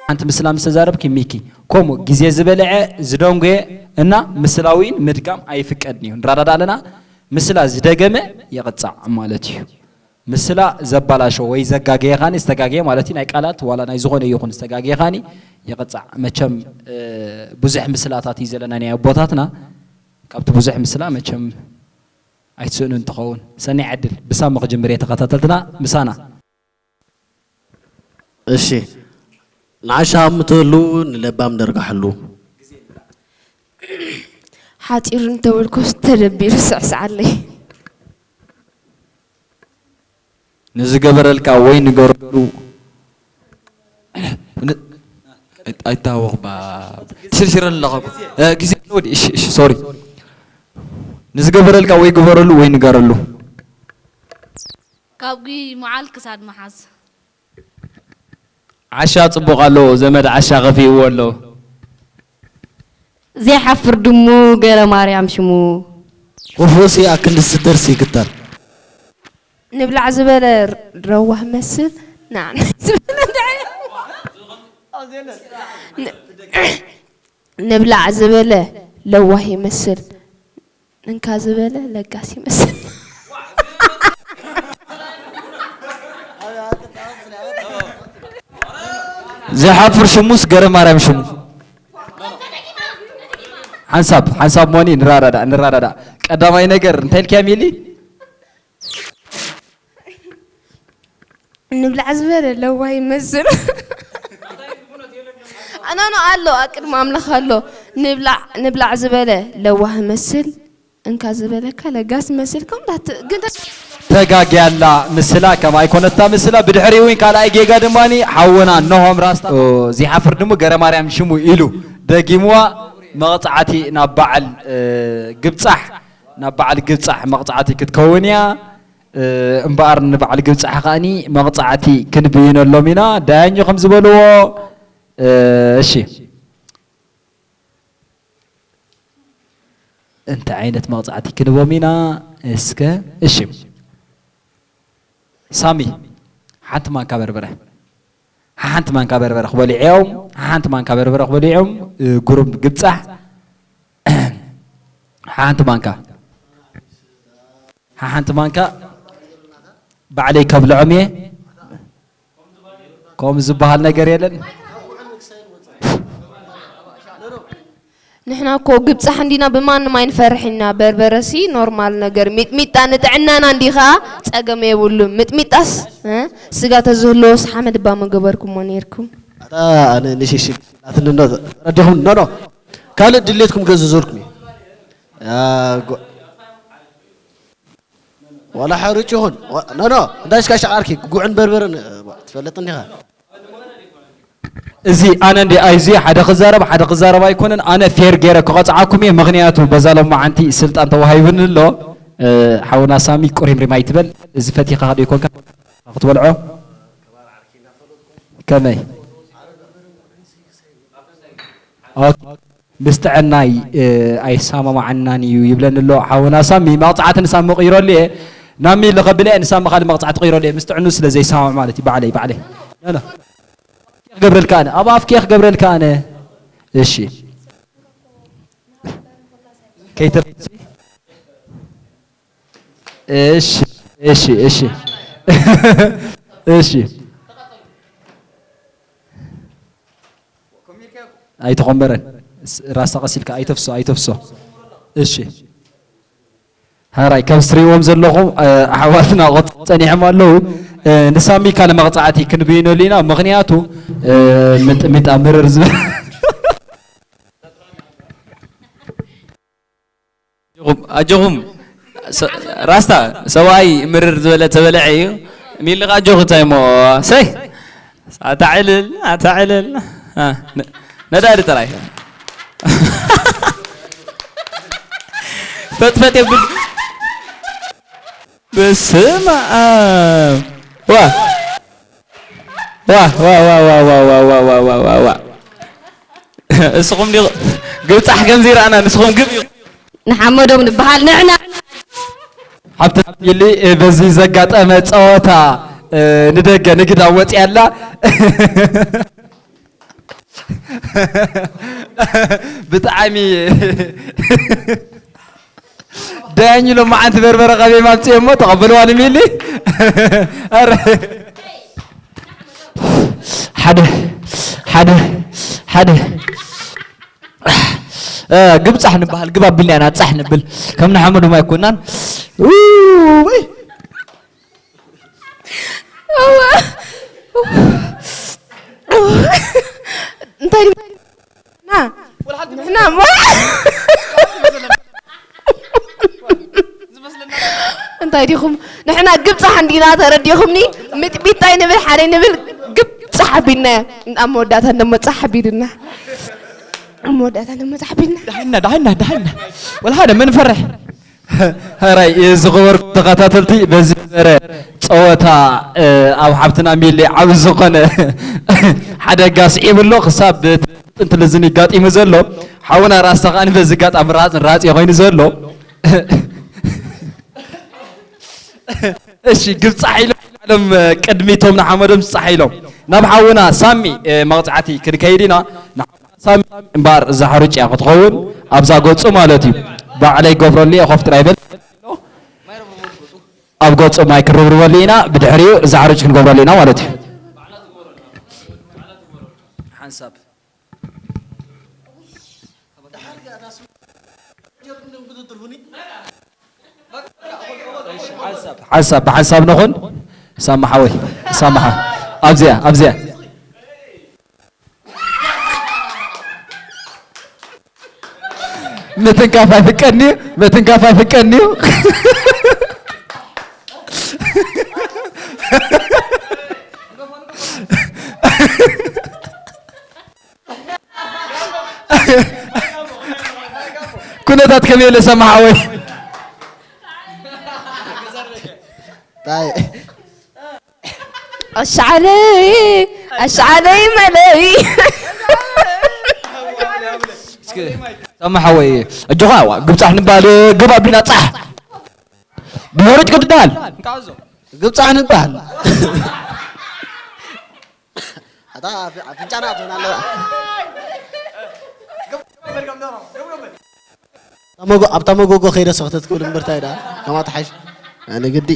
ሓንቲ ምስላ ምስ ተዛረብኪ ሚኪ፣ ከምኡ ግዜ ዝበልዐ፣ ዝደንጎየ እና ምስላዊን ምድጋም ኣይፍቀድን እዩ። ንረዳዳ ኣለና? ምስላ ዝደገመ ይቕጻዕ ማለት እዩ። ምስላ ዘባላሾ ወይ ዘጋገየ ኻኒ፣ ዝተጋገየ ማለት እዩ፣ ናይ ቃላት ዋላ ናይ ዝኾነ ይኹን ዝተጋገየ ኻኒ ይቕጻዕ። መቸም፣ እ፣ ብዙሕ ምስላታት እዩ ዘለና ናይ ኣቦታትና። ካብቲ ብዙሕ ምስላ መቸም ኣይትስእኑን ትኸውን። ሰናይ ዕድል። ብሳሚ ክጅምር እየ ተኸታተልትና፣ ምሳና። እሺ፣ ንዓሻ ኣብ ምትህሉ ንለባም ደርጋሕሉ። ሓጺር እንተበልኩስ ተደቢሩ ስዕስዓለይ። ንዝገበረልካ ወይ ንገረሉ። ን-፣ ኣይታወቕ ባ-፣ ትሽርሽረኒ ኣለኻ እኮ። እ፣ ግዜ ኣለዎ ድዩ? እሺ፣ እሺ፣ ሶሪ። ንዝገበረልካ ወይ ግበረሉ ወይ ንገረሉ። ካብ ጉይ መዓል ክሳድ መሓዝ። ዓሻ ጽቡቕ ኣሎ፣ ዘመድ ዓሻ ከፊእዎ ኣሎ። ዘይሓፍር ድሙ ገረ ማርያም ሽሙ። ወፍወሲ ኣክንዲ ዝደርስ ይግተር። ንብላዕ ዝበለ ለዋህ መስል፣ ንዓና ዝበለ እንታይ? ን-፣ ንብላዕ ዝበለ ለዋህ ይመስል፣ እንካ ዝበለ ለጋስ ይመስል። ዝሓፍር ሽሙስ ገረ ማርያም ሽሙ። ሓንሳብ፣ ሓንሳብ ሞኒ፣ ንራዳዳ፣ ንራዳዳ። ቀዳማይ ነገር እንታይ ኢልክያ ሚሊ? ንብላዕ ዝበለ ለዋህ ይመስል። ኣናኖ ኣሎ፣ ኣቅድሚ ኣምላኽ ኣሎ። ንብላዕ፣ ንብላዕ ዝበለ ለዋህ ይመስል፣ እንካ ዝበለካ ለጋስ ይመስል። ከም ዳት-፣ ግን ተ-፣ ተጋግያ ኣላ ምስላ፣ ከም ኣይኮነታ ምስላ። ብድሕሪኡ እውን ካልኣይ ጌጋ ድማኒ ሓውና ኖሆም ራስታ፣ ኦ፣ ዚሓፍር ድሙ ገረ ማርያም ሽሙ ኢሉ ደጊምዋ። መቕጻዕቲ ናብ በዓል፣ እ፣ ግብጻሕ፣ ናብ በዓል ግብጻሕ መቕጻዕቲ ክትከውን እያ። እ፣ እምበኣር ንበዓል ግብጻሕ ከኣኒ መቕጻዕቲ ክንብይነሎም ኢና። ዳያኞ ከም ዝበልዎ፣ እ፣ እሺ። እንታይ ዓይነት መቕጻዕቲ ክንቦም ኢና? እስከ፣ እሺ። ሳሚ፣ ሓንቲ ማንካ በርበረ። ሓንቲ ማንካ በርበረ ክበልዑ እዮም። ሓንቲ ማንካ በርበረ ክበልዑ እዮም። እ፣ ጉሩብ ግብጻሕ። ሓንቲ ማንካ። ሓንቲ ማንካ ባዕለይ ከብልዖም እየ። ከምኡ ዝበሃል ነገር የለን። ንሕና እኮ ግብጻሕ እንዲና፣ ብማንም ኣይንፈርሕ ኢና። በርበረሲ ኖርማል ነገር፣ ሚጥሚጣ ንጥዕናና እንዲ ኸዓ ጸገም የብሉን። ሚጥሚጣስ፣ እ፣ ስጋ ተዝህልዎስ ሓመድ እባ ምገበርኩሞ ኔርኩም። ኣታ ኣነ ንሽሽ ኣትንኖ ተረዲኹም? ኖ፣ ኖ። ካልእ ድሌትኩም ገዝዙልኩም እዩ። ያ፣ ጎ-፣ ዋላ ሕሩጭ ይኹን። ዋ-፣ ኖ፣ ኖ፣ እንዳሽካሽ ዓርኪ፣ ጉዕን በርበረን፣ እ፣ ትፈልጥ እንዲኻ? እዚ ኣነ እንዲ ኣይዚ ሓደ ክዛረብ፣ ሓደ ክዛረብ ኣይኮነን። ኣነ ፌር ገይረ ክቐጽዓኩም እየ። ምኽንያቱ በዛ ሎማዓንቲ ስልጣን ተዋሂቡኒ ኣሎ። እ፣ ሓውና ሳሚ ቁሪምሪም ኣይትበል። እዚ ፈቲኻ ዶ ይኮንካ ክትበልዖ? ከመይ? ኦኬ። ምስ ጥዕናይ፣ እ፣ ኣይሰማማዓናን እዩ ይብለኒ ኣሎ ሓውና ሳሚ። መቕጻዕቲ ንሳሚ ቀይረሉ እየ። ናሚ ልኸብለ እየ፣ ንሳሚ ካልእ መቕጻዕቲ ቀይረሉ እየ። ምስ ጥዕኑ ስለ ዘይሰማማዕ ማለት እዩ። ባዕለይ፣ ባዕለይ። ኖ፣ ኖ። ክገብረልካ ኣነ። ኣብ ኣፍኪ ክገብረልካ ኣነ። እሺ። ከይተበሲ። እሺ፣ እሺ፣ እሺ። እሺ። ኣይተኾምበረን። ስ-፣ ራስታ ቀስ ኢልካ ኣይተፍሶ፣ ኣይተፍሶ። እሺ። ሃራይ፣ ከም ዝትሪእዎም ዘለኹም፣ እ፣ ኣሕዋትና ቆጽሮም ጸኒሖም ኣለዉ። እ፣ ንሳሚ ካልእ መቕጻዕቲ ክንብይነሉ ኢና። ምኽንያቱ፣ እ፣ ምጥሚጣ ምርር ዝብል ኣጆኹም፣ ኣጆኹም። ሰ-፣ ራስታ ሰብኣይ ምርር ዝበለ ተበለዐ እዩ። ሚልኻ ኣጆኹ እንታይ እሞ፣ ሰይ። ኣታ ዕልል፣ ኣታ ዕልል። አ፣ ነ-፣ ነዳዲ ጥራይ። ፈጥፈጥ የብል። በስመ ኣብ። ዋ። ዋ፣ ዋ፣ ዋ። እስኹም ዲኹ-፣ ግብጻሕ ከምዚ ይረኣና፣ ንስኹም ግብ ኢኹም። ንሓመዶም ንበሃል ንሕና። ሓብቲ ሚሊ፣ እ፣ በዚ ዘጋጠመ ጸወታ፣ እ፣ ንደገ ንግዳ ወጽያ ኣላ። ብጣዕሚ ዳያኝ ሎማዓንቲ በርበረ ካበይ ማምፅእ እሞ ተቐበልዋ ንሚሊ። ኧረ ሓደ ሓደ ሓደ እ፣ ግብፃሕ ንበሃል ግብ ኣቢልና ኢና ፃሕ ንብል። ከም ንሓመዱ ማይ ኮናን። ውይ። እንታይ ና ንሕና እንታይ ዲኹም? ንሕና ግብፃሕ እንዲና፣ ተረዲኹምኒ? ምጥቢጣይ ንብል ሓደ ንብል ግብፃሕ ኣቢልና። ኣብ መወዳእታ ደሞ ፃሕ ኣቢልና። ኣብ መወዳእታ ደሞ ፃሕ ኣቢልና። ዳሕና ዳሕና ዳሕና ወላ ሓደ መንፈርሕ። ሕራይ ዝኸበርኩም ተኸታተልቲ፣ በዚ ዝበረ ፀወታ፣ እ፣ ኣብ ሓብትና ሚሊ ዓብ ዝኾነ ሓደጋ ስዒቡ ኣሎ። ክሳብ ጥንትል ዝን ይጋጢሙ ዘሎ ሓውና ራስታ ከኣኒ በዚ ኣጋጣሚ ራፅ ራፅ ኮይኑ ዘሎ። እሺ፣ ግብፃሕ ኢሎም ዓለም ቅድሚቶም ንሓመዶም ዝፃሕ ኢሎም ናብ ሓውና ሳሚ፣ እ፣ መቕፃዕቲ ክንከይድ ኢና። ንሓውና ሳሚ እምበኣር እዛ ሕሩጭ እያ ክትኸውን ኣብዛ ገፁ ማለት እዩ። ባዕለይ ገብረሉ እየ፣ ኮፍ ጥራይ በል። ኣብ ገፁ ማይ ክንርብርበሉ ኢና፣ ብድሕሪኡ እዛ ሕሩጭ ክንገብረሉ ኢና ማለት እዩ። ሓንሳብ ሓንሳብ ብሓንሳብ ንኹን። ሳማ ሓወይ፣ ሳማ ሓ-፣ ኣብዚኣ ኣብዚኣ ምትንካፍ ኣይፍቀድን እዩ፣ ምትንካፍ ኣይፍቀድን እዩ። ኩነታት ከመይ ኢለ ሰማሓወይ? ታይ ኣሻዓለይ ኣሻዓለይ መለይ እስኪ ሰማሓወይ። እጆኻ ዋ ግብፃሕ ንባል ግብ ኣቢልና ፃሕ ብወረጭ ቅድዳል ግብፃሕ ንባል ኣታ ኣፍ- ኣፍንጫና ትሆን ኣለዋ። ኣታ መጎ- ኣብታ መጎጎ ከይደ ሰኽተት ክብል እምበር ታይ ደኣ ከማታ ሓይሽ ኣነ ግዲ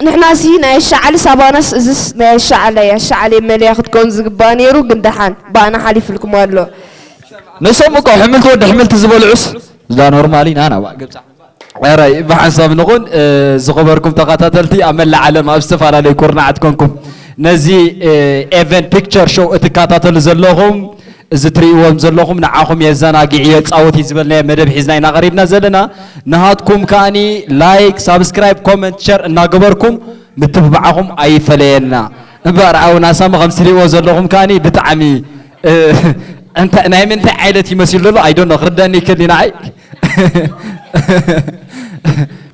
ንሕናሲ ናይ ኣሻዓሊ ሳባናስ እዝስ ናይ ኣሻዓለ ኣሻዓለ መለያ ክትከውን ዝግባእ ነይሩ፣ ግን ደሓን ብኣና ሓሊፍልኩም ኣሎ። ንሶም እኮ ሕምልቲ ወዲ ሕምልቲ ዝበልዑስ እዛ ኖርማሊ ናና ዋ ግብፃ ኧረ ብሓንሳብ ንኹን። እ፣ ዝኸበርኩም ተኸታተልቲ ኣብ መላእ ዓለም ኣብ ዝተፈላለዩ ኩርናዓት ኮንኩም ነዚ እ፣ ኤቨን ፒክቸር ሾው እትከታተሉ ዘለኹም እዚ ትርእይዎም ዘለኹም ንዓኹም የዘናግዕ የፃወት እዩ ዝበልናዮ መደብ ሒዝና ኢና ቀሪብና ዘለና። ንሃትኩም ከኣኒ ላይክ፣ ሳብስክራይብ፣ ኮመንት፣ ሸር እናገበርኩም ምትብባዕኹም ኣይፈለየና። እምበኣር ሓውና ሳሚ ከምዚ ትርእይዎ ዘለኹም ከኣኒ ብጣዕሚ እ፣ እንታይ ናይ ምንታይ ዓይነት ይመስል ዘሎ ኣይዶኖ ክርደኒ ይክእል ኢና ኣይ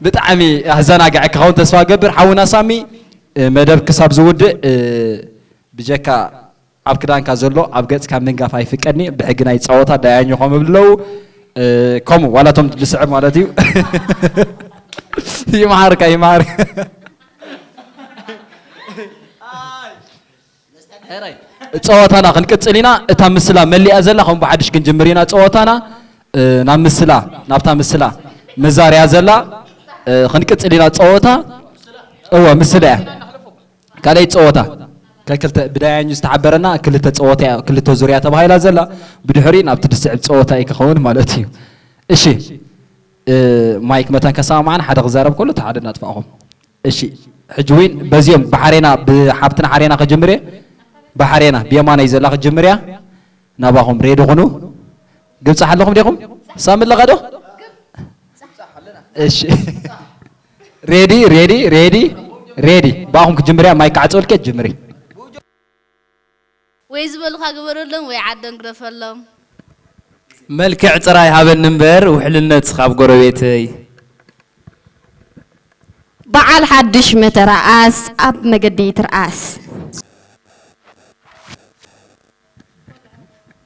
ብጣዕሚ ኣዘናግዐ ክኸውን ተስፋ ገብር ሓውና ሳሚ። እ፣ መደብ ክሳብ ዝውድእ እ፣ ብጀካ ኣብ ክዳንካ ዘሎ ኣብ ገጽካ ምንጋፍ ኣይፍቀድኒ ብሕጊ ናይ ጸወታ ዳያኞ ከም ብለው እ፣ ከምኡ ዋላቶም ዝስዕብ ማለት እዩ። ይምሓርካ ይምሓርካ። ጸወታና ክንቅጽል ኢና። እታ ምስላ መሊኣ ዘላ ከም ብሓድሽ ክንጅምር ኢና ጸወታና። እ፣ ናብ ምስላ ናብታ ምስላ መዛርያ ዘላ እ፣ ክንቅጽል ኢና ጸወታ። እወ ምስላ እያ። ካልኣይ ጸወታ ከክልተ ብዳያኙ ዝተሓበረና ክልተ ጸወታ እያ፣ ክልተ ዙርያ ተባሂላ ዘላ ብድሕሪ ናብቲ ድስዕብ ጸወታ እዩ ክኸውን ማለት እዩ። እሺ እ፣ ማይክ መታን ከሰማምዓና ሓደ ክዛረብ ከሎ እቲ ሓደ እናጥፋእኹም። እሺ ሕጂ ዊን በዚኦም ብሓሬና ብሓብትና ሓሬና ከጅምር እየ። ብሓሬና ብየማናይ ዘላ ከጅምር እያ። ናባኹም ሬዲ ኩኑ። ግብፃሕ ኣለኹም ዲኹም? ሳሚ ኣለኻ ዶ? እሺ ሬዲ ሬዲ ሬዲ ሬዲ ብኣኹም ክጅምር እያ። ማይክ ክዓፀወልኪ እየ ጅምሪ። ወይ ዝበሉኻ ግበረሎም ወይ ዓዶም ግደፈሎም። መልክዕ ጥራይ ሃበኒ እምበር ውሕልነት ካብ ጎረቤተይ። በዓል ሓድሽ መተርኣስ ኣብ መገዲ ትርኣስ።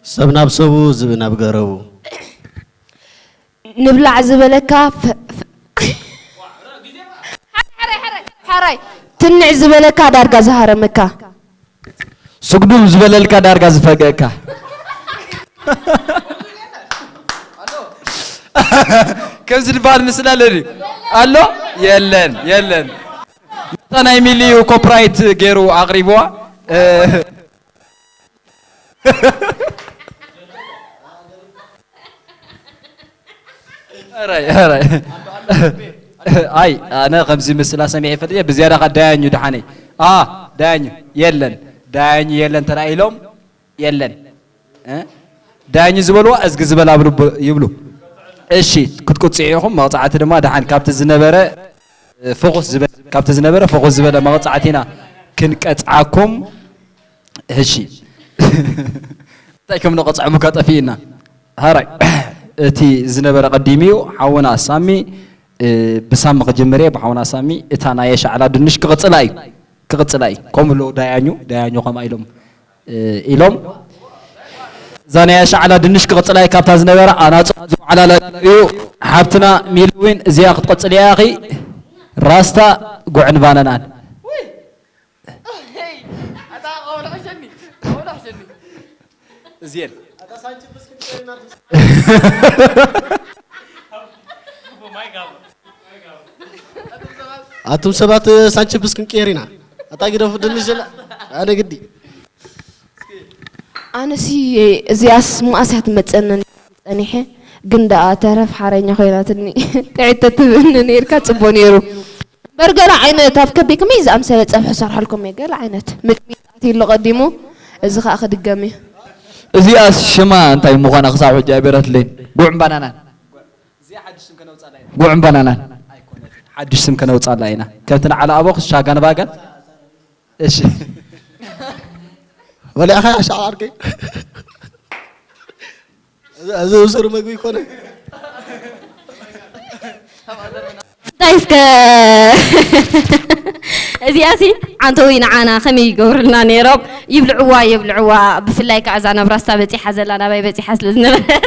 ሰብ ናብ ሰቡ ዝብኢ ናብ ገረቡ። ንብላዕ ዝበለካ ሕራይ ትንዕ ዝበለካ ዳርጋ ዝሃረመካ። ስጉዱም ዝበለልካ ዳርጋ ዝፈገእካ። ከምዚ ዝበሃል ምስላ ኣሎ ድዩ? ኣሎ? የለን፣ የለን። ነታ ናይ ሚሊ እዩ ኮፒራይት ገይሩ ኣቕሪብዋ። እ፣ ኣራይ፣ ኣራይ። ኣይ፣ ኣነ ከምዚ ምስላ ሰሚዐ ይፈልጥ እየ። ብዝያዳ ኸዓ ዳያኙ ደሓነይ። ኣ፣ ዳያኙ የለን። ዳያኙ የለን ተራኢሎም የለን። እ? ዳያኙ ዝበልዋ እዝጊ ዝበል ኣብሉ ብ-፣ ይብሉ። እሺ፣ ክትቁጽዑ ኢኹም። መቕጻዕቲ ድማ ደሓን ካብቲ ዝነበረ፣ እ፣ ፍኹስ ዝበለ፣ ካብቲ ዝነበረ ፍኹስ ዝበለ መቕጻዕቲ ኢና ክንቀጽዓኩም። እሺ። እንታይ ከም ንቐጽዖም እኳ ጠፊእና። ሃራይ። እቲ ዝነበረ ቀዲሙ እዩ። ሓውና ሳሚ፣ እ፣ ብሳሚ ክጅምር እየ፣ ብሓውና ሳሚ። እታ ናይ ኣሻዕላ ድንሽ ክቕጽላ እዩ። ክቕጽላ እዩ። ከምኡ ኣለዉ ዳያኙ፣ ዳያኙ ከምኣ ኢሎም፣ እ፣ ኢሎም። እዛ ናይ ኣሻዕላ ድንሽ ክቕጽላ እዩ ካብታ ዝነበረ ኣናጹ ዝወዓላላ እዩ። ሓብትና ሚሊ እውን እዚኣ ክትቐጽል እያ፣ ኣኺ ራስታ ጉዕን ባናናን። እዚኤን። ኣቱም ሰባት ሳንቺፕስ ክንቅየር ኢና። ኣታ ግደፉ ድንሽ ዘላ ኣነ ግዲ። ኣነሲ እዚኣስ መኣስ እያ ትመጸኒ ጸኒሐ፣ ግን ደኣ ተረፍ ሓረኛ ኮይናትኒ። ጥዕት ተትብኒ ነይርካ ጽቡቅ ነይሩ። እምበር ገለ ዓይነት ኣብ ከብደይ ከመይ ዝኣምሰለ ጸብሒ ሰርሐልኩም እየ። ገለ ዓይነት ምጥሚጣት ኢሉ ቀዲሙ፣ እዚ ኸኣ ክድገም እዩ። እዚኣስ ሽማ እንታይ ምዃና ክሳብ ሕጂ ኣይበረትለይን። ጉዕን ባናናን። ጉዕን ባናናን። ኣይኮነትን። ሓድሽ ስም ከነውጻላ ኢና። ከምቲ ንዓላ ኣቦኽስ ሻጋን ባጋን። እሺ። በሊዕኻ ኣሻዓርከይ። እዚ፣ እዚ ብሱር መግቢ ይኮነ። እንታይ እስከ እዚኣሲ ዓንተዊ ንዓና ከመይ ይገብሩልና ነይሮም? ይብልዕዋ፣ ይብልዕዋ። ብፍላይ ከዓ እዛ ናብ ራስታ በፂሓ ዘላ ናባይ በፂሓ ስለ ዝነበረት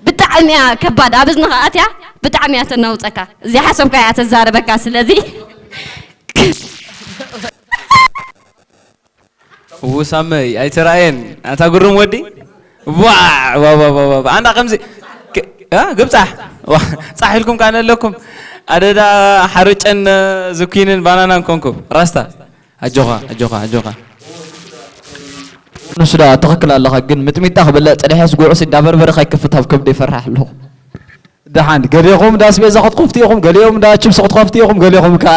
ብጣዕሚ እያ ከባድ። ኣብ እዝንኻ ኣትያ ብጣዕሚ እያ ተናውፀካ። እዚኣ ሓሰብካ እያ ተዛረበካ። ስለዚ ውሳመይ ኣይተራእየን። ኣታ ግሩም ወዲ። ዋ፣ ዋ፣ ዋ፣ ዋ፣ ዋ። ኣንዳ ከምዚ ክ-፣ እ፣ ግብጻሕ። ዋ፣ ጻሕ ኢልኩም ካነ ኣለኩም። ኣደዳ ሓርጨን ዝኩንን ባናናን ኮንኩ። ራስታ። ኣጆኻ፣ ኣጆኻ፣ ኣጆኻ። ንሱ ደኣ ትኽክል ኣለኻ፣ ግን ምጥሚጣ ክበልዕ ጸኒሐስ ጉዕሲ እንዳ በርበረ ከይክፍት ኣብ ከብደይ ይፈርሕ ኣለኹ። ደሓን፣ ገሊኹም እንዳ ኣስቤዛ ክትኸፍቱ ኢኹም፣ ገሊኦም እንዳ ችፕስ ክትኸፍቱ ኢኹም፣ ገሊኹም ከኣ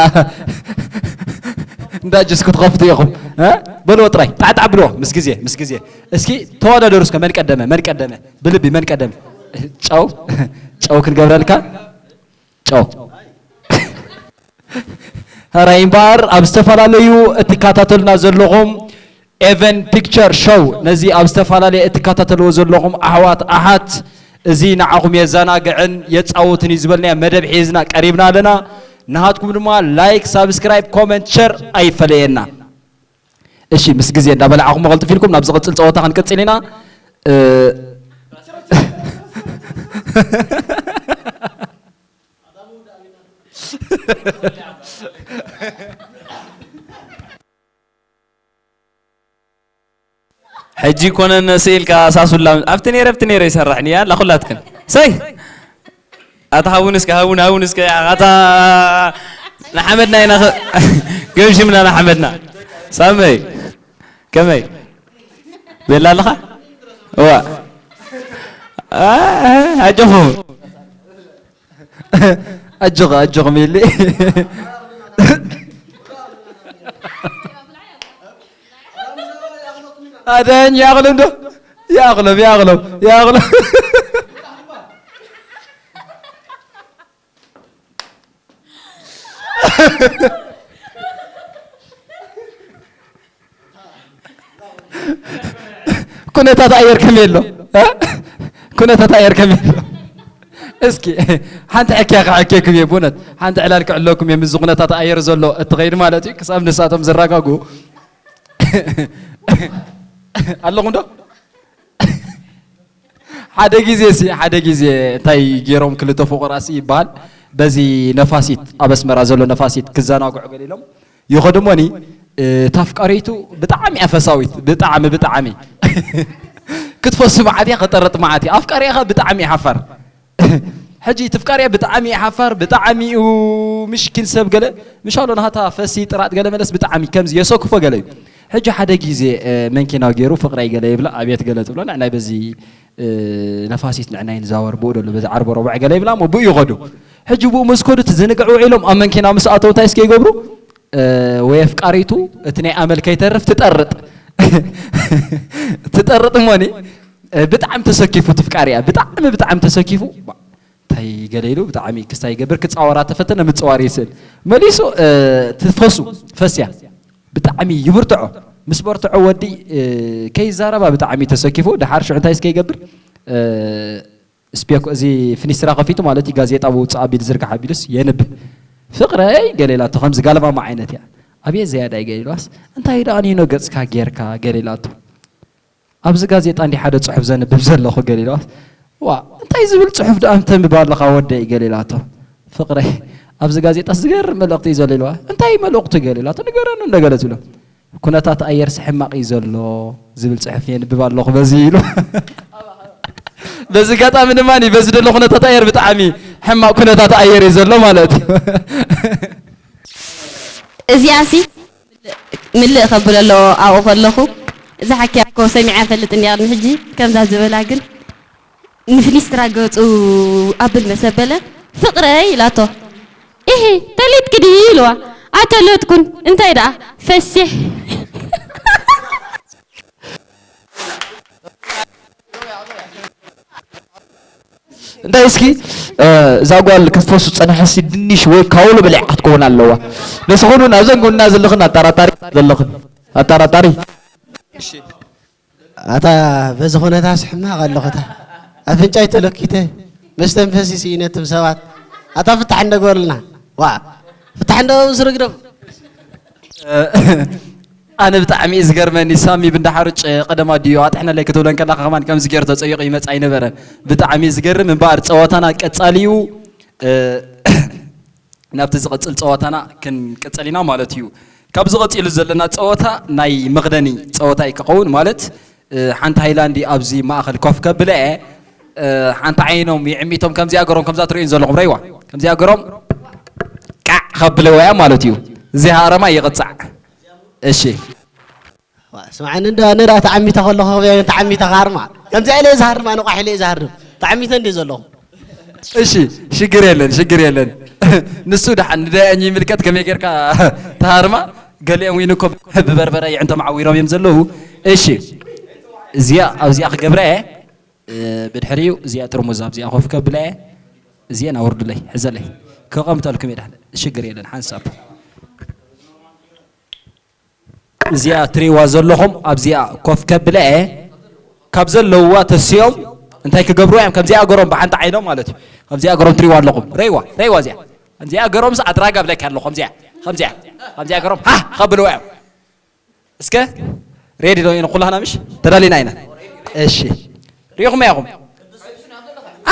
እንዳ ጁስ ክትኸፍቱ ኢኹም። እ? በልዎ ጥራይ፣ ጣዕጣዕ ብልዎ፣ ምስ ግዜ፣ ምስ ግዜ። እስኪ ተወዳደሩ እስከ፣ መን ቀደመ፣ መን ቀደመ? ብልቢ፣ መን ቀደመ? ጨው፣ ጨው ክንገብረልካ? ጨው። ሕራይ እምበኣር፣ ኣብ ዝተፈላለዩ እትከታተሉና ዘለኹም ኤቨን ፒክቸር ሾው፣ ነዚ ኣብ ዝተፈላለየ እትከታተልዎ ዘለኹም ኣሕዋት ኣሓት፣ እዚ ንዓኹም የዘናግዕን የጻውትን እዩ ዝበልናዮ መደብ ሒዝና ቀሪብና ኣለና። ንሃትኩም ድማ ላይክ፣ ሳብስክራይብ፣ ኮመንት፣ ሸር ኣይፈለየና። እሺ፣ ምስ ግዜ እንዳበላዕኹም መቐልጥፍ ኢልኩም ናብ ዝቕጽል ጸወታ ክንቅጽል ኢና። እ፣ ሕጂ ኮነን ስኢልካ ሳሱላ ኣብቲ ነይረ ኣብቲ ነይረ ይሰርሕኒ ያላ ኩላትክን። ሰይ! ኣታ ሃቡን እስከ፣ ሃቡን፣ ሃቡን እስከ፣ ኣታ ንሓመድና ኢና ኸ-፣ ገምሽምና ንሓመድና። ሳመይ፣ ከመይ? ቤላ ኣለኻ? እዋ። ኣ-፣ ኣጆኹም። ኣጆኻ፣ ኣጆኹም ኢሊ። ኣደን ይኣኽሎም ዶ? ይኣኽሎም፣ ይኣኽሎም፣ ይኣኽሎም። ኩነታት ኣየር ከመይ ኣሎ? እ? ኩነታት ኣየር ከመይ ኣሎ? እስኪ ሓንቲ ሕክያ ክሕክየኩም እየ፣ ብእውነት ሓንቲ ዕላል ክዕለኩም እየ። ምስዚ ኩነታት ኣየር ዘሎ እትኸይድ ማለት እዩ፣ ክሳብ ንሳቶም ዝረጋግኡ። ኣለኹም ዶ? ሓደ ግዜ ሲ፣ ሓደ ግዜ እንታይ ገይሮም ክልተ ፍቑራት ሲ ይበሃል፣ በዚ ነፋሲት፣ ኣብ ኣስመራ ዘሎ ነፋሲት ክዘናግዑ ገሊሎም ይኸዱ እሞኒ፣ እታ ኣፍቃሪቱ ብጣዕሚ እያ ፈሳዊት፣ ብጣዕሚ፣ ብጣዕሚ። ክትፈሱ መዓት እያ፣ ክጠርጥ መዓት እያ። ኣፍቃሪኻ ብጣዕሚ እዩ ሓፋር። ሕጂ ትፍቃሪያ ብጣዕሚ እዩ ሓፋር፣ ብጣዕሚ እዩ ምሽኪን ሰብ ገለ። ምሻሎ ናሃታ ፈሲ ጥራጥ ገለ መለስ ብጣዕሚ ከምዚ የሰክፎ ገለ እዩ። ሕጂ ሓደ ግዜ፣ እ፣ መንኪናው ገይሩ ፍቅረይ ገለ ይብላ፣ ኣብየት ገለ ትብሎ፣ ንዕናይ በዚ፣ እ፣ ነፋሲት ንዕናይ ንዛወር ብኡ ደሎ፣ በዚ ዓርቦ ረቡዕ ገለ ይብላ፣ እሞ ብኡ ይኸዱ። ሕጂ ብኡ ምስ ከዱ ትዝንግዕ ውዒሎም ኣብ መንኪና ምስ ኣተው እንታይ እስከ ይገብሩ? እ፣ ወይ ኣፍቃሪቱ እቲ ናይ ኣመል ከይተርፍ ትጠርጥ። ትጠርጥ እሞኒ፣ እ፣ ብጣዕሚ ተሰኪፉ ትፍቃሪያ፣ ብጣዕሚ፣ ብጣዕሚ ተሰኪፉ፣ ባ-፣ እንታይ ገለ ኢሉ ብጣዕሚ ክስታይ ይገብር፣ ክጻወራ ተፈተነ፣ ምጽዋር ይስእል። መሊሱ፣ እ፣ ትፈሱ፣ ፈስያ። ብጣዕሚ ይብርትዖ። ምስ በርትዖ ወዲ፣ እ፣ ከይዛረባ ብጣዕሚ ተሰኪፉ፣ ደሓር ሽዑ እንታይ እስከ ይገብር? እ፣ ስፔኮ፣ እዚ ፍኒስትራ ከፊቱ ማለት እዩ፣ ጋዜጣ ብውፅእ ኣቢሉ ዝርጋሕ ኣቢሉስ የንብብ። "ፍቕረይ" ገለ ኢላቶ፣ ከምዚ ጋለማማ ዓይነት እያ። "ኣብየ ዘያዳይ" ገለ ኢልዋስ፣ "እንታይ ደኣ ኒኖ ገፅካ ጌርካ?" ገለ ኢላቶ። "ኣብዚ ጋዜጣ እንዲ ሓደ ፅሑፍ ዘንብብ ዘለኹ" ገለ ኢልዋስ፣ "ዋ፣ እንታይ ዝብል ፅሑፍ ደኣ ተንብብ ኣለኻ ወደይ?" ገለ ኢላቶ። "ፍቕረይ፣ ኣብዚ ጋዜጣ ዝገርም መልእኽቲ እዩ ዘሎ" ኢልዋ። "እንታይ መልእኽቱ?" ገለ ኢላቶ። "ንገረኒ" እንደገለ ዝብሎ። "ኩነታት ኣየርስ ሕማቕ እዩ ዘሎ ዝብል ጽሑፍ የንብብ ኣለኹ በዚ" ኢሉ። በዚ ኣጋጣሚ ድማ በዚ ዘሎ ኩነታት ኣየር ብጣዕሚ ሕማቕ ኩነታት ኣየር እዩ ዘሎ ማለት እዩ። እዚኣሲ ምልእ ከብሎ ኣለዎ ኣብኡ ከለኹ። እዛ ሓኪያ እኮ ሰሚዓ ይፈልጥ እኒኣ ቅድሚ ሕጂ ከምዛ ዝበላ ግን ንፍኒስትራ ገጹ ኣብል መሰበለ ፍቕረይ ኢላቶ። ኢሂ ተሊጥኪ ድዩ ኢልዋ። ኣይተለጥኩን እንታይ ደኣ ፈሲሕ። እንታይ እስኪ እዛ ጓል ክትፈሱ ዝጸንሐሲ ድንሽ ወይ ካውሎ በሊዓ ክትከውን ኣለዋ። ንስኹን እውን ኣብዘን ጎንና ዘለኽን ኣጠራጣሪ ዘለኽን ኣጠራጣሪ ኣታ በዚ ኩነታስ ሕማቕ ኣለኹ እታ ኣፍንጫይ ተለኪተ መስተንፈሲ ስኢነ እትም ሰባት ኣታ ፍታሕ እንደ ግበሩልና ዋእ ፍታሕ እንደ ግበሩ ስርግደፍ ኣነ ብጣዕሚ እዩ ዝገርመኒ ሳሚ ብንዳሓሩጭ ቀደም ኣዲኡ ኣጥሕነለይ ክትብለን ከላካ ከማን ከምዚ ገይሩ ተፀይቑ ይመፅ ኣይነበረን ብጣዕሚ እዩ ዝገርም እምበኣር ፀወታና ቀፃሊ እዩ ናብቲ ዝቐፅል ፀወታና ክንቅፅል ኢና ማለት እዩ። ካብዚ ቀፂሉ ዘለና ፀወታ ናይ መኽደኒ ፀወታ እዩ ክኸውን ማለት ሓንቲ ሃይላንዲ ኣብዚ ማእኸል ኮፍ ከብለ እየ ሓንቲ ዓይኖም ይዕሚቶም ከምዚኣ ገሮም ከምዛ ትርእዩን ዘለኹም ረይዋ ከምዚኣ ገሮም ቃዕ ከብለዋ እያ ማለት እዩ። እዚ ሃረማ ይቕፃዕ። እሺ ስምዓኒ እንዶ ኣነ ደኣ ተዓሚተ ከለኹ ክበየን ተዓሚተ ክሃርማ ከምዚኣ ኢለ እየ ዝሃርም ኣነ ቋሕ ኢለ እየ ዝሃርም ተዓሚተ እንደ ዘለኹ እሺ ሽግር የለን ሽግር የለን ንሱ ደሓን ንዳያኝ ይምልከት ከመይ ጌርካ ተሃርማ ገሊኦም ዊን እኮ ብበርበረ ይዕንቶም ዓዊሮም እዮም ዘለዉ እሺ እዚኣ ኣብዚኣ ክገብረ እየ ብድሕሪኡ እዚኣ ጥርሙዝ ኣብዚኣ ኮፍ ከብለ እየ እዚአን ኣውርዱለይ ሕዘለይ ከቐምጠልኩም እየ ደሓን ሽግር የለን ሓንሳብ እዚኣ ትሪእዋ ዘለኹም ኣብዚኣ ኮፍ ከብለ እየ ካብ ዘለውዋ ተሲኦም እንታይ ክገብሩ እዮም ከምዚኣ ገሮም ብሓንቲ ዓይኖም ማለት እዩ ከምዚኣ ገሮም ትሪእዋ ኣለኹም ረይዋ ረይዋ እዚኣ ከምዚኣ ገሮምስ ኣድራጋ ብለካ ኣለኹ ከምዚኣ ከምዚኣ ከምዚኣ ገሮም ሃ ከብልዋ እዮም እስከ ሬዲ ዶ ኢና ኩላህና ምሽ ተዳሊና ኢና እሺ ሪኹም ያኹም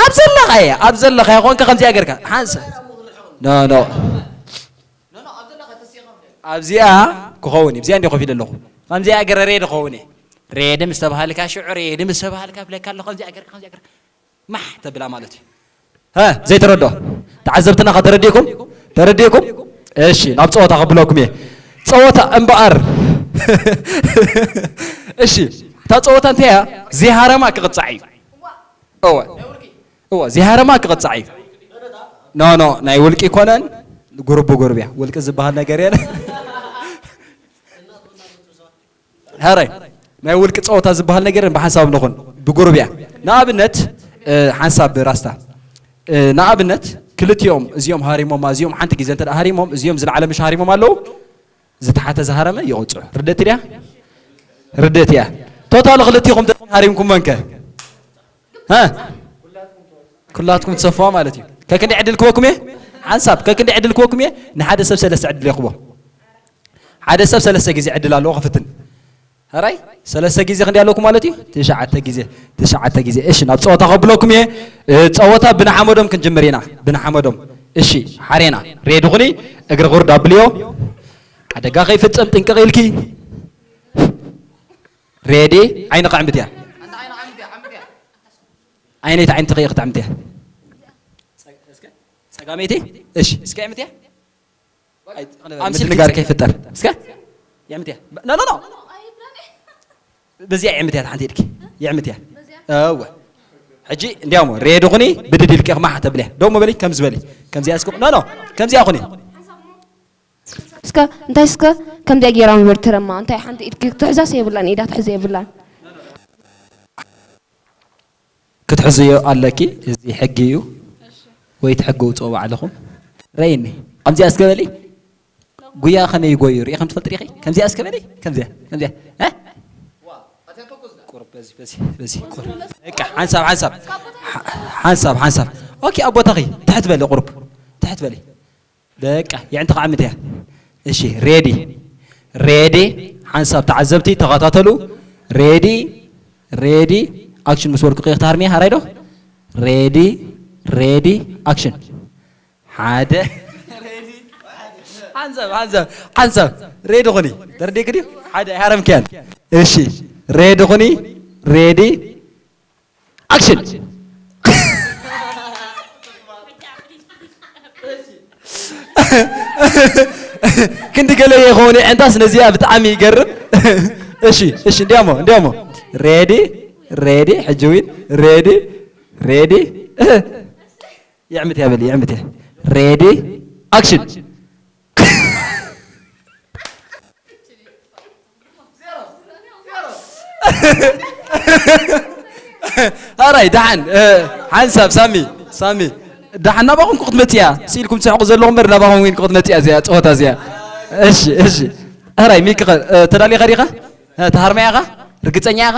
ኣብ ዘለኻ እያ ኣብ ዘለኻ ይኾንካ ከምዚኣ ገርካ ሓንሳ ኖ ኖ ኣብዚኣ ክኸውን እዩ ኣብዚኣ እንዲ ኮፍ ኢለ ኣለኹ ከምዚኣ ገረ ሬዲ ክኸውን እየ ሬዲ ምስ ተባሃልካ ሽዑ ሬዲ ምስ ተባሃልካ ብለካ ኣለኹ ከምዚኣ ገርካ ከምዚኣ ገርካ ማሕ ተብላ ማለት እዩ ሀ ዘይተረድኦ ተዓዘብትና ኸ ተረዲእኩም ተረዲእኩም እሺ ናብ ፀወታ ከብለኩም እየ ፀወታ እምበኣር እሺ እታ ፀወታ እንታይ እያ ዚሃረማ ክቕፃዕ እዩ እወ እወ ዚሃረማ ክቕፃዕ እዩ ኖ ኖ ናይ ውልቂ ኮነን ጉርብ ጉርብ እያ ውልቂ ዝበሃል ነገር የለ ሀረይ ናይ ውልቂ ፀወታ ዝበሃል ነገር ብሓንሳብ ንኹን ብጉሩብ እያ ንኣብነት ሓንሳብ ራስታ ንኣብነት ክልቲኦም እዚኦም ሃሪሞማ እዚኦም ሓንቲ ግዜ እንተ ሃሪሞም እዚኦም ዝለዓለ ምሽ ሃሪሞም ኣለዉ ዝተሓተ ዝሃረመ ይቕፅዑ ርደት ድያ ርደት እያ ቶታል ክልቲኹም ሃሪምኩም መንከ ኩላትኩም ትሰፍዋ ማለት እዩ ከክንዲ ዕድል ክበኩም እየ ሓንሳብ ከክንዲ ዕድል ክበኩም እየ ንሓደ ሰብ ሰለስተ ዕድል የኽቦ ሓደ ሰብ ሰለስተ ግዜ ዕድል ኣለዎ ክፍትን ሕራይ ሰለስተ ግዜ ክንዲ ኣለኩም ማለት እዩ ትሽዓተ ግዜ ትሽዓተ ግዜ እሺ ናብ ፀወታ ከብለኩም እየ ፀወታ ብንሓመዶም ክንጅምር ኢና ብንሓመዶም እሺ ሓሬና ሬዲ ኩኒ እግሪ ቁርድ ኣብልዮ ሓደጋ ከይፍጸም ጥንቅቕ ኢልኪ። ሬዲ? ዓይንኻ ዕምትያ። ኣይነይቲ ዓይንትኺ ኢኺ ተዕምትያ? ጸጋመይቲ? እሺ፣ እስከ ዕምትያ። ኣይ፣ ምድንጋር ከይፍጠር። እስከ የዕምትያ። ኖ፣ ኖ፣ ኖ። በዚኣ የዕምትያ፣ ሓንቲ ኢድኪ። የዕምትያ። እወ። ሕጂ እንዲያውም ሬዲ ኩኒ፣ ብድድ ኢልኪ ኢኺ ማሕ ተብልያ። ደሞ በሊ፣ ከምዚ በሊ። ከምዚኣ እስኪ፣ ኖ፣ ኖ። ከምዚኣ ኩኒ። እስከ እንታይ እስከ ከምዚኣ ጌራ ምበር ትረማ። እንታይ ሓንቲ ኢድኪ ክትሕዛስ የብላን፣ ኢዳ ትሕዘ የብላን። ክትሕዝዮ ኣለኪ። እዚ ሕጊ እዩ። ወይ ትሕጊ ውፅኦ ባዕልኹም። ረይኒ። ከምዚኣ እስከ በሊ። ጉያ ከመይ ይጎዩ ርኢኹም ትፈልጡ ዲኺ? ከምዚኣ እስከ በሊ። ከምዚኣ፣ ከምዚኣ። እ? ቁሩብ በዚ፣ በዚ፣ በዚ፣ ቁሩብ። በቃ፣ ሓንሳብ፣ ሓንሳብ። ሓ-፣ ሓንሳብ፣ ሓንሳብ። ኦኬ፣ ኣብ ቦታኺ። ትሕት በሊ፣ ቁሩብ። ትሕት በሊ። በቃ፣ የዕንቲ ከዓ ምትያ። እሺ፣ ሬዲ። ሬዲ። ሓንሳብ ተዓዘብቲ ተኸታተሉ። ሬዲ፣ ሬዲ፣ ኣክሽን ምስ በልኩ ክትሃርምያ፣ ሃራይ ዶ? ሬዲ፣ ሬዲ፣ ኣክሽን። ሓደ። ሓንሳብ፣ ሓንሳብ፣ ሓንሳብ። ሬዲ ኩኒ። ተረዲእኪ ድዩ? ሓደ ኣይሃረምክያን። እሺ፣ ሬዲ ኩኒ። ሬዲ፣ ኣክሽን። ክንዲ ገለ ይኸውን የዕንታስ ነዚኣ ብጣዕሚ ይገርም። እሺ፣ እሺ፣ እንዲያሞ፣ እንዲያሞ። ሬዲ፣ ሬዲ፣ ሕጂ ዊን፣ ሬዲ፣ ሬዲ። የዕምት እያ በል፣ የዕምት እያ። ሬዲ፣ ኣክሽን። ኣራይ፣ ደሓን፣ እ፣ ሓንሳብ፣ ሳሚ፣ ሳሚ። ደሓን ናባኹም እኮ ክትመጽእ እያ። ስኢልኩም ትስሕቁ ዘለኹም እምበር ናባኹም እውን እኮ ክትመጽእ እያ እዚኣ፣ ጸወታ እዚኣ። እሺ፣ እሺ። ኣራይ፣ ሚኪ ኸ፣ እ፣ ተዳሊኻ ዲኻ? እ፣ ተሃርማያ ኢኻ? ርግጸኛ ኢኻ?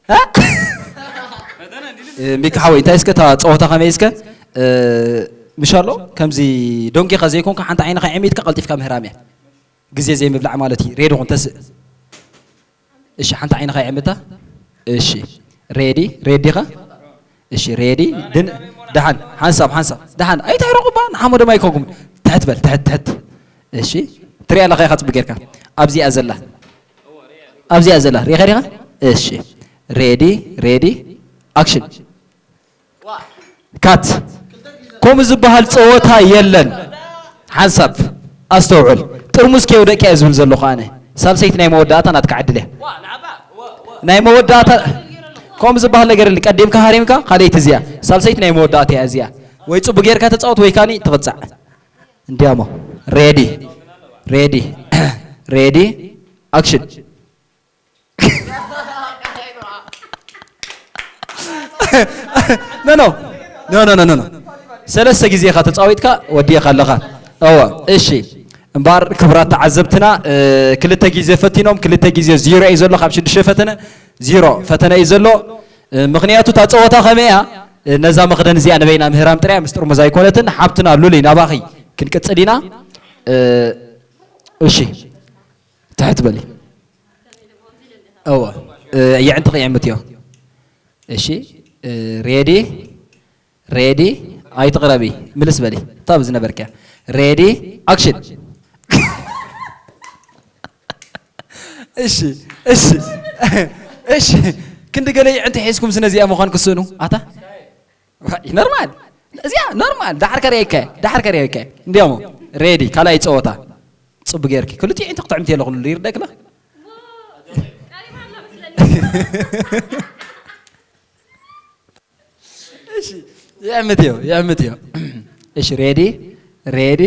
እ? እ፣ ሚኪ ሓወይ፣ እንታይ እስከ እታ ጸወታ ከመይ እስከ? እ፣ ምሻሎ፣ ከምዚ ዶንጌኻ ዘይኮንካ ሓንቲ ዓይንኻ ዕሚትካ ቀልጢፍካ ምህራም እያ። ግዜ ዘይምብላዕ ማለት እዩ። ሬዲ ኩን ተስእ። እሺ፣ ሓንቲ ዓይንኻ ይዕምታ። እሺ፣ ሬዲ፣ ሬዲ ዲኻ? እሺ፣ ሬዲ። ድን-፣ ደሓን፣ ሓንሳብ፣ ሓንሳብ። ደሓን፣ ኣይተሕረቑ እባ፣ ንሓመዶም ኣይኮንኩም። ትሕት በል፣ ትሕት፣ ትሕት። እሺ፣ ትሪኣ ኣለኻ ኢኻ ጽቡቅ ጌርካ። ኣብዚኣ ዘላ። ኣብዚኣ ዘላ። ሪኢኻ ዲኻ? እሺ፣ ሬዲ፣ ሬዲ፣ ኣክሽን። ካት። ከምኡ ዝበሃል ጸወታ የለን። ሓንሳብ ኣስተውዕል። ጥርሙዝ ከየውደቅካ እየ ዝብል ዘለኹ ኣነ። ሳልሰይቲ ናይ መወዳእታ ናትካ ዕድል እያ። ናይ መወዳእታ ከምኡ ዝበሃል ነገር የለን። ቀዲምካ ሃሪምካ፣ ካልኣይቲ እዚኣ። ሳልሰይቲ ናይ መወዳእታ እያ እዚኣ። ወይ ጽቡቅ ጌርካ ተጻወት ወይ ካኒ ትቕጻዕ። እንዲያሞ። ሬዲ። ሬዲ። ሬዲ። ኣክሽን። ኖ፣ ኖ። ኖ፣ ኖ፣ ኖ፣ ኖ፣ ኖ። ሰለስተ ግዜ ኢኻ ተጻዊትካ፣ ወዲእኻ ኣለኻ። እወ፣ እሺ። እምበኣር ክቡራት ተዓዘብትና፣ እ፣ ክልተ ግዜ ፈቲኖም፣ ክልተ ግዜ ዜሮ እዩ ዘሎ፣ ካብ ሽዱሽተ ፈተነ፣ ዜሮ ፈተነ እዩ ዘሎ። እ፣ ምኽንያቱ እታ ጸወታ ከመይ እያ? እ፣ ነዛ መኽደን እዚኣ ንበይና ምህራም ጥራይ ምስ ጥርሙዝ ኣይኮነትን። ሓብትና ሉሊ፣ ናባኺ ክንቅጽል ኢና። እ፣ እሺ፣ ትሕት በሊ። እወ፣ እ፣ የዕንትኺ የዕምትዮ። እሺ፣ እ፣ ሬዲ፣ ሬዲ፣ ኣይትቕረቢ፣ ምልስ በሊ። እታ ብዝነበርክያ። ሬዲ፣ ኣክሽን። እሺ፣ እሺ፣ እሺ። ክንዲ ገለ የዕንቲ ሒዝኩም ስነዚኣ ምዃን ክስእኑ። ኣታ? ዋይ፣ ኖርማል። እዚኣ ኖርማል። ዳሕር ከርእየካ፣ ዳሕር ከርእየካ። እንዲያሞ፣ ሬዲ፣ ካልኣይ ጸወታ። ጽቡቅ ጌርኪ። ክልቲኡ ኣዒንቲ ክትዕምቲ ኣለኹ፣ ይርደክላ። እሺ፣ ይዕምት እዩ፣ ይዕምት እዩ። እሺ፣ ሬዲ፣ ሬዲ፣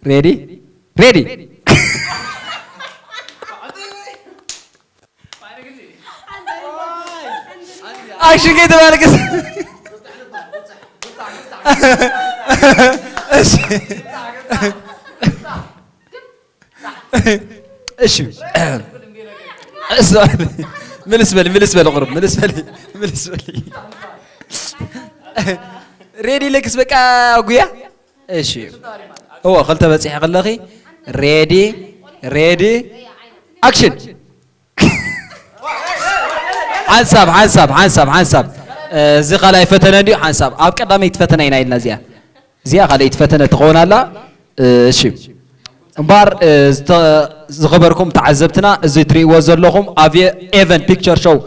ሬዲ፣ ሬዲ። ኣክሽን ከይተባልክስ። እሺ። እሺ። እሱ ምልስ በል፣ ምልስ በል፣ ቁሩብ ምልስ በል፣ ምልስ በል። ሬዲ ለክስ በቃ ጉያ። እሺ። እዎ፣ ክልተ በጺሐ ከለኺ። ሬዲ፣ ሬዲ፣ ኣክሽን። ሓንሳብ፣ ሓንሳብ፣ ሓንሳብ፣ ሓንሳብ። እ፣ እዚ ካልኣይ ፈተነ እንድዩ፣ ሓንሳብ። ኣብ ቀዳመይቲ ፈተነ ኢና ኢልና እዚኣ። እዚኣ ካልኣይቲ ፈተነ ትኸውን ኣላ። እ፣ እሺ። እምበኣር ዝኸበርኩም ተዓዘብትና፣ እዚ ትርእይዎ ዘለኹም ኣብ ኤቨን ፒክቸር ሾው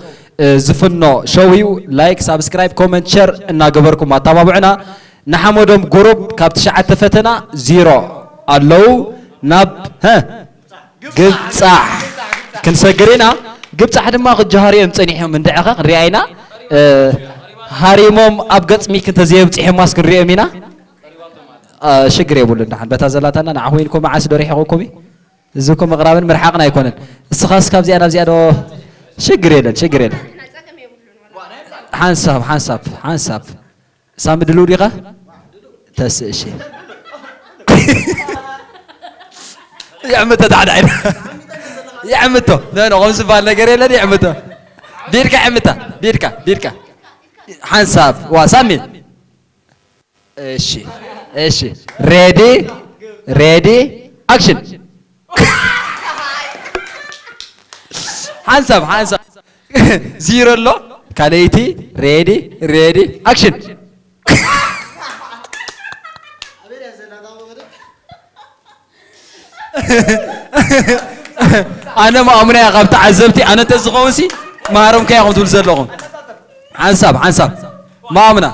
ዝፍኖ ሾው እዩ። ላይክ፣ ሳብስክራይብ፣ ኮመንት፣ ሸር እናገበርኩም ኣተባብዑና። ንሓመዶም ጉሩብ ካብ ትሽዓተ ፈተና ዜሮ ኣለዉ ናብ ግብጻሕ ክንሰግር ኢና። ግብጻሕ ድማ ክጀሃሩ እዮም ጸኒሖም፣ እንድዕኸ ክንሪኣ ኢና። ሃሪሞም ኣብ ገጽ ሚክ እንተዘየብጺሖማስ ክንሪኦም ኢና። ሽግር የብሉን። ደሓን በታ ዘላታና ንዓ ኮይንኩም መዓስ ዶ ርሒቑኩም እዩ? እዚ እኮ ምቕራብን ምርሓቕን ኣይኮነን። እስኻስ ካብዚኣ ናብዚኣ ዶ? ሽግር የለን፣ ሽግር የለን። ሓንሳብ ሓንሳብ ሓንሳብ። ሳሚ ድልው ዲኻ? ተስእ እሺ። ይዕምቶ ታዕዳ ዓይና። ይዕምቶ። ኖ ኖ፣ ከም ዝበሃል ነገር የለን። ይዕምቶ። ቢድካ ይዕምታ። ቢድካ ቢድካ። ሓንሳብ ዋ ሳሚ። እሺ እሺ። ሬዲ ሬዲ ኣክሽን። ሓንሳብ ሓንሳብ። ዚሮ ኣሎ። ካልኣይቲ። ሬዲ ሬዲ ኣክሽን። ኣነ ማእሙና እያ ካብ ተዓዘብቲ። ኣነ እንተዝኸውን ሲ ማረምካ ኢኹም ትብሉ ዘለኹም። ሓንሳብ ሓንሳብ ማእሙና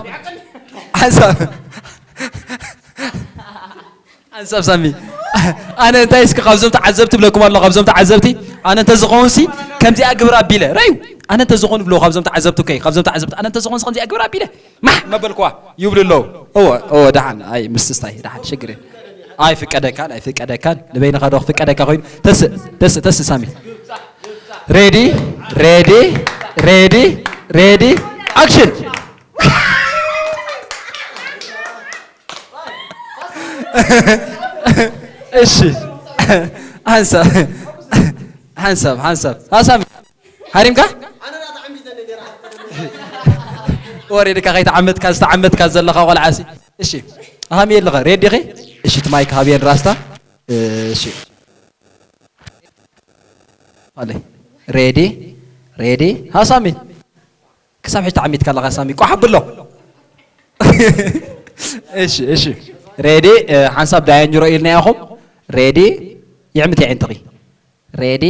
ሓንሳብ ሓንሳብ ሳሚ። ኣነ እንታይ እስኪ ካብዞም ተዓዘብቲ ብለኩም ኣሎ፣ ካብዞም ተዓዘብቲ ኣነ እንተዝኸውን ሲ ከምዚኣ ግብር ኣቢለ ረዩ። ኣነ እንተዝኾን ብሎ ካብዞም ተዓዘብቲ፣ ከይ ካብዞም ተዓዘብቲ ኣነ እንተዝኾን ሲ ከምዚኣ ግብር ኣቢለ ማሕ መበልኩዋ ይብሉ ኣለዉ። እወ እወ፣ ደሓን ኣይ ምስትስታይ ደሓን ሽግር የለን። ኣይፍቀደካን ኣይፍቀደካን፣ ንበይንኻ ዶ ክፍቀደካ ኮይኑ። ተስእ ተስእ ተስእ ሳሚ። ሬዲ ሬዲ ሬዲ ሬዲ ኣክሽን። እሺ ሓንሳብ ሓንሳብ ሓንሳብ ሓሳብ ሃሪምካ ወሬድካ ከይተዓመትካ ዝተዓመትካ ዘለኻ ቆልዓሲ። እሺ ሃሚ የለኸ ሬዲ ዲኺ? እሺ ትማይክ ሃብየን ራስታ። እሺ ኣለ ሬዲ ሬዲ ሃሳሚ ክሳብ ሕጂ ተዓሚትካ ኣለኻ ሳሚ። ቋሕ ኣብሎ። እሺ እሺ። ሬዲ ሓንሳብ ዳያኝ ሮ ኢልና ኢኹም። ሬዲ ይዕምት የዒንትኺ። ሬዲ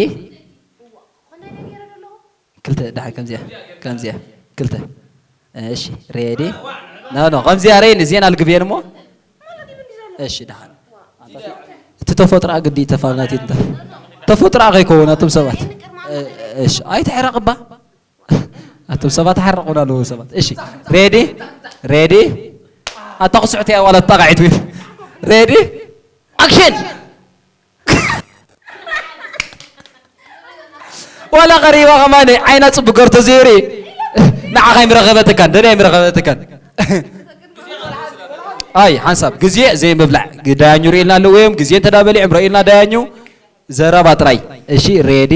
ክልተ ደሓን ከምዚኣ ከምዚኣ ክልተ። እሺ ሬዲ ኖ ኖ ከምዚኣ ረይኒ ዜና ልግብየን እሞ። እሺ ደሓን። እቲ ተፈጥሮኣ ግዲ ተፋናቲት እንተ ተፈጥሮኣ ከይከውን ኣቱም ሰባት። እሺ ኣይትሕረቕባ። ኣቱም ሰባት ሓረቑና ኣለዉ ሰባት። እሺ ሬዲ ሬዲ። ኣታ ክስዕቲ እያ ዋላ ተጣቃዒት ወይ። ሬዲ ኣክሽን። ዋላ ቀሪባ ከማን ዓይና ጽቡቅ ገርቶ ዘይሪ። ንዓኻ ይምረኸበትካን ደልያ ይምረኸበትካን። ኣይ ሓንሳብ ግዜ ዘይምብላዕ ዳያኙ ርኢልና ኣለዉ እዮም። ግዜ እንተዳበሊዖም ረኢልና ዳያኙ ዘረባ ጥራይ። እሺ ሬዲ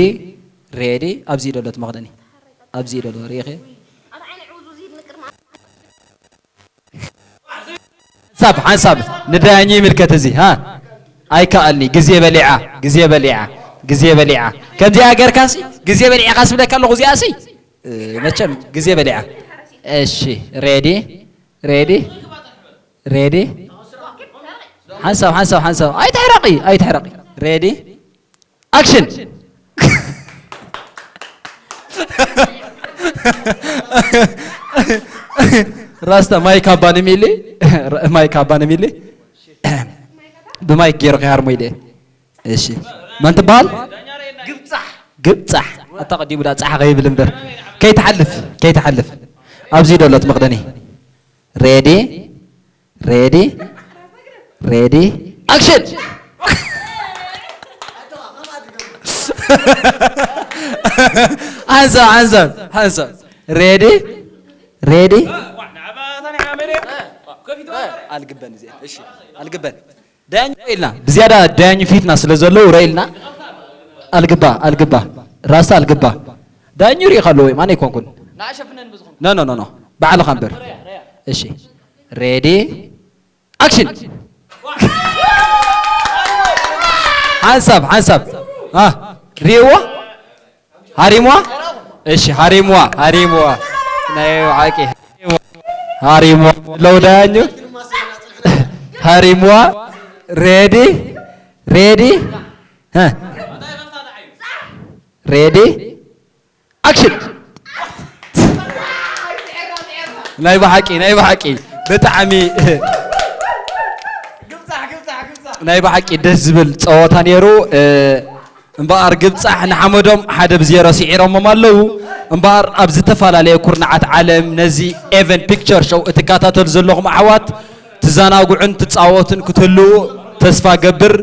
ሬዲ። ኣብዚ ደሎት መኽደኒ ኣብዚ ደሎ ርኢኸ ሓንሳብ ሓንሳብ ንዳያኝ ይምልከት። እዚ ሃ ኣይከኣልኒ። ግዜ በሊዓ ግዜ በሊዓ ግዜ በሊዓ። ከምዚኣ ገርካሲ ግዜ በሊዕካ ስብለካ ኣለኹ። እዚኣሲ መቸም ግዜ በሊዓ። እሺ ሬዲ ሬዲ ሬዲ። ሓንሳብ ሓንሳብ ሓንሳብ ኣይትሕረቂ ኣይትሕረቂ። ሬዲ ኣክሽን። ራስታ ማይክ ኣባ ንሚሊ ማይክ ኣባ ንሚሊ ብማይክ ገይሩ ከይሃርሞ ኢለ። እሺ መን ትበሃል? ግብጻሕ ኣታ ቀዲሙ ዳ ጻሕ ከይብል እምበር ከይትሓልፍ ከይትሓልፍ። ኣብዚ ደሎት መቕደኒ ሬዲ ሬዲ ሬዲ ኣክሽን። ሓንሳብ ሓንሳብ ሓንሳብ ሬዲ ሬዲ። ኣልግበን እዚኣ እሺ ኣልግበን። ዳያኙ ኢልና ብዝያዳ ዳያኙ ፊትና ስለ ዘለዉ ረኢልና። ኣልግባ ኣልግባ ራስታ ኣልግባ። ዳያኙ ሪኢኻ ኣለዎ ማን ኣይኮንኩን። ኖ ኖ ኖ ኖ ባዕልኻ እምበር። እሺ ሬዲ ኣክሽን። ሓንሳብ ሓንሳብ አ ሪእዎ ሃሪምዋ። እሺ ሃሪምዋ ሃሪምዋ ናይ ሓቂ ሃሪምዋ ኣለዉ ዳያኙ ሃሪምዋ። ሬዲ ሬዲ? እ? ሬዲ? ኣክሽን! ናይ ብሓቂ፣ ናይ ብሓቂ ብጣዕሚ ናይ ብሓቂ ደስ ዝብል ጸወታ ነይሩ። እ፣ እምበኣር ግብጻሕ ንሓመዶም ሓደ ብ ዜሮ ስዒሮሞም ኣለዉ። እምበኣር ኣብ ዝተፈላለየ ኩርናዓት ዓለም ነዚ ኤቨን ፒክቸር ሾው እትከታተሉ ዘለኹም ኣሕዋት ትዘናግዑን ትጻወቱን ክትህልዉ ተስፋ ገብር።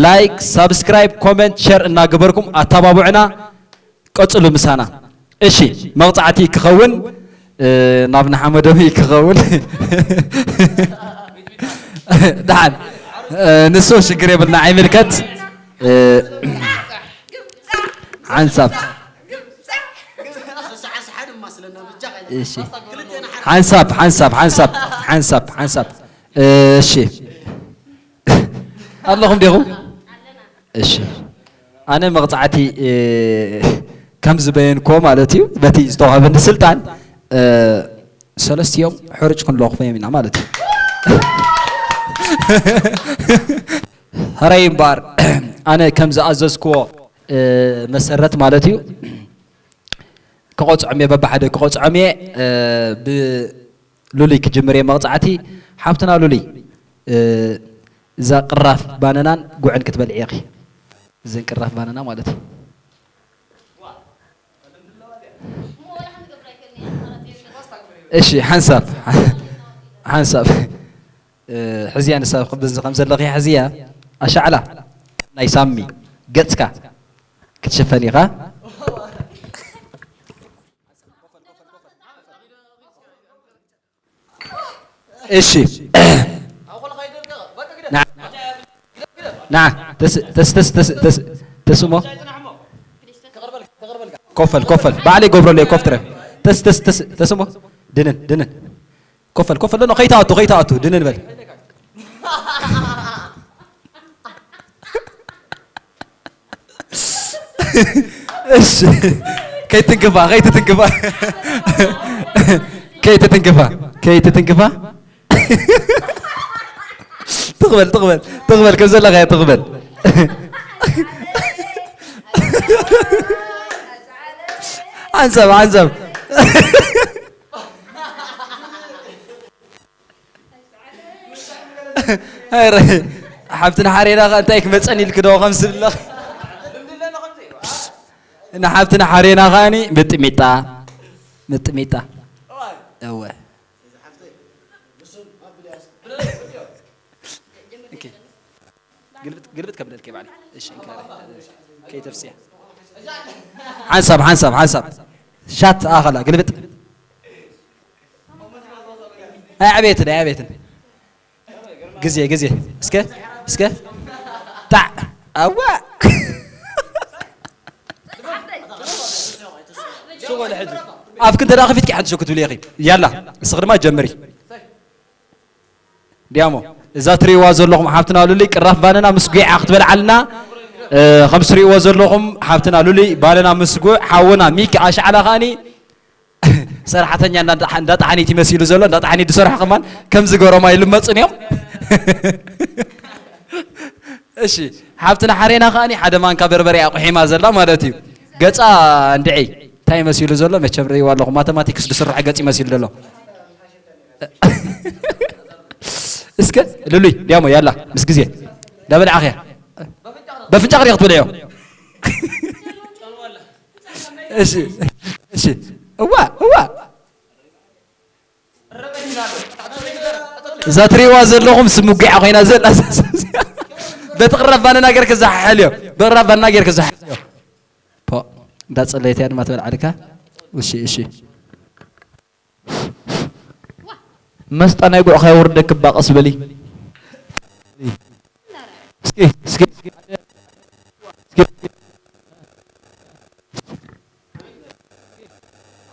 ላይክ፣ ሳብስክራይብ፣ ኮመንት፣ ሸር እናገበርኩም ኣተባብዑና። ቀጽሉ ምሳና። እሺ፣ መቕጻዕቲ ክኸውን፣ እ፣ ናብ ንሓመዶም ክኸውን። ደሓን፣ እ፣ ንሱ ሽግር የብልና፣ ኣይምልከት። እ፣ ሓንሳብ። እሺ። ሓንሳብ፣ ሓንሳብ፣ ሓንሳብ፣ ሓንሳብ፣ ሓንሳብ። እሺ። ኣለኹም ዲኹም? እሺ። ኣነ መቕጻዕቲ፣ እ፣ ከም ዝበየንክዎ ማለት እዩ፣ በቲ ዝተዋህበኒ ስልጣን፣ እ፣ ሰለስቲኦም ሕሩጭ ክንለኽፎ እዮም ኢና ማለት እዩ። ሕራይ እምበኣር፣ ኣነ ከም ዝኣዘዝክዎ፣ እ፣ መሰረት ማለት እዩ፣ ክቐጽዖም እየ፣ በብሓደ ክቐጽዖም እየ። እ፣ ብሉሊ ክጅምር እየ መቕጻዕቲ። ሓብትና ሉሊ፣ እ፣ እዛ ቅራፍ ባነናን ጉዕን ክትበልዒ ኢኺ። እዘን ቅራፍ ባነና ማለት እዩ። እሺ፣ ሓንሳብ፣ ሓንሳብ። እ፣ ሕዝያ ንሳ ክብዚ ከም ዘለኺ ሕዝያ ኣሻዕላ ናይ ሳሚ ገጽካ ክትሽፈን ኢኻ። እሺ። ና፣ ና፣ ተስ-፣ ተስ-፣ ተስ-፣ ተስ-፣ ተስ-፣ ተስሞ። ኮፈል፣ ኮፈል። ባዕለይ ገብረሉ እየ፣ ኮፍ ትረ። ተስ-፣ ተስ-፣ ተስ-፣ ተስሞ። ድንን፣ ድንን። ኮፈል፣ ኮፈል። ኖ፣ ኖ፣ ከይትኣቱ፣ ከይትኣቱ። ድንን በል። እሺ። ከይትንክፋ፣ ከይትትንክፋ። ከይትትንክፋ፣ ከይትትንክፋ። ትቕበል፣ ትቕበል፣ ትቕበል፣ ከም ዘለኻ እያ ትቕበል። ሓንሳብ፣ ሓንሳብ። ኣረ፣ ሓብትና ሓሬና ኸ እንታይ ክመጸን ኢልክ ዶ ከም ዝብለኽ? ንሓብትና ሓሬና ኸኣኒ ምጥሚጣ፣ ምጥሚጣ። እወ። ኦኬ። ግልብጥ፣ ግልብጥ ከብለልከ ባዕለይ። እሺ፣ እንካ፣ ከይተፍስያ። ሓንሳብ፣ ሓንሳብ፣ ሓንሳብ። ሻት ኣኸላ፣ ግልብጥ። ኣይ፣ ዕቤትን፣ ኣይ፣ ዕቤትን። ግዜ፣ ግዜ። እስከ፣ እስከ። ታዕ። ኣዋ። ሱቕ በለ ሕጂ። ኣፍኪ እንተ ደኣ ከፊትኪ ሓንቲ ሸኩ ትብሊ ኢኺ። ያላ፣ እስኺ ድማ ጀምሪ። ዲያሞ፣ እዛ ትርእይዋ ዘለኹም ሓብትና ሉሊ ቅራፍ ባነና ምስ ጒዓ ክትበልዓልና፣ እ፣ ከም ትርእይዎ ዘለኹም ሓብትና ሉሊ ባነና ምስ ጉዕ፣ ሓውና ሚኪ ኣሽዓላ ከኣኒ ሰራሕተኛ እንዳ፣ እንዳ ጠሓኒት ይመሲሉ ዘሎ፣ እንዳ ጠሓኒት ዝሰርሑ ከማን ከምዚ ገሮማ ይልመጹን እዮም። እሺ፣ ሓብትና ሓሬና ከኣኒ ሓደ ማንካ በርበረ እያ ቁሒማ ዘላ ማለት እዩ። ገጻ እንድዒ፣ እንታይ መሲሉ ዘሎ? መቸም ርእይዋ ኣለኹም፣ ማተማቲክስ ዝስራሕ ገጽ ይመሲሉ ዘሎ። እስከ ሉሉይ ዲያሞ ያላ ምስ ግዜ እንዳበልዓኽያ በፍንጫ ክሪኦ ክትበልዕዮ። እሺ፣ እሺ። እዋ፣ እዋ። እዛ ትሪእዋ ዘለኹም ስምጒዓ ኮይና ዘላ በቲ ቅራፍ ባነና ጌርክ ዘሓሕልዮ፣ ብቕራፍ ባነና ጌርክ ዘሓሕልዮ። ፖ፣ እንዳጸለየት እያ ድማ ትበልዓልካ። እሺ፣ እሺ። መስጣ ናይ ጉዕኻ የውርደክ እባ ቀስ በሊ። እስኪ፣ እስኪ፣ እስኪ፣ እስኪ።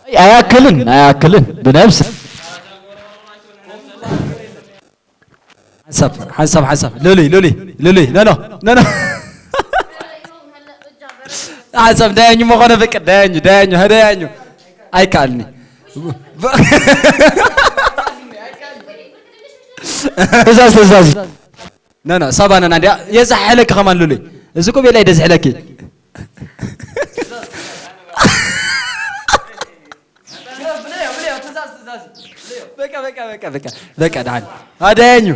ኣይ፣ ኣያክልን፣ ኣያክልን። ብነብስ። ሓንሳብ፣ ሓንሳብ፣ ሓንሳብ። ሉሊ፣ ሉሊ፣ ሉሊ። ኖ፣ ኖ፣ ኖ፣ ኖ። ሓንሳብ ዳያኙ መኾነ ፍቅር፣ ዳያኙ፣ ዳያኙ፣ ዳያኙ። ኣይከኣልኒ። ትእዛዝ፣ ትእዛዝ። ኖ፣ ኖ፣ ሳባናና እንዲያ የዛሕለኪ ከማን ሉሉይ። እዚ እኮ ቤላ ይደዝሕለኪ። በቃ፣ በቃ፣ በቃ፣ በቃ፣ በቃ፣ ደሓን። ኣዳያኙ።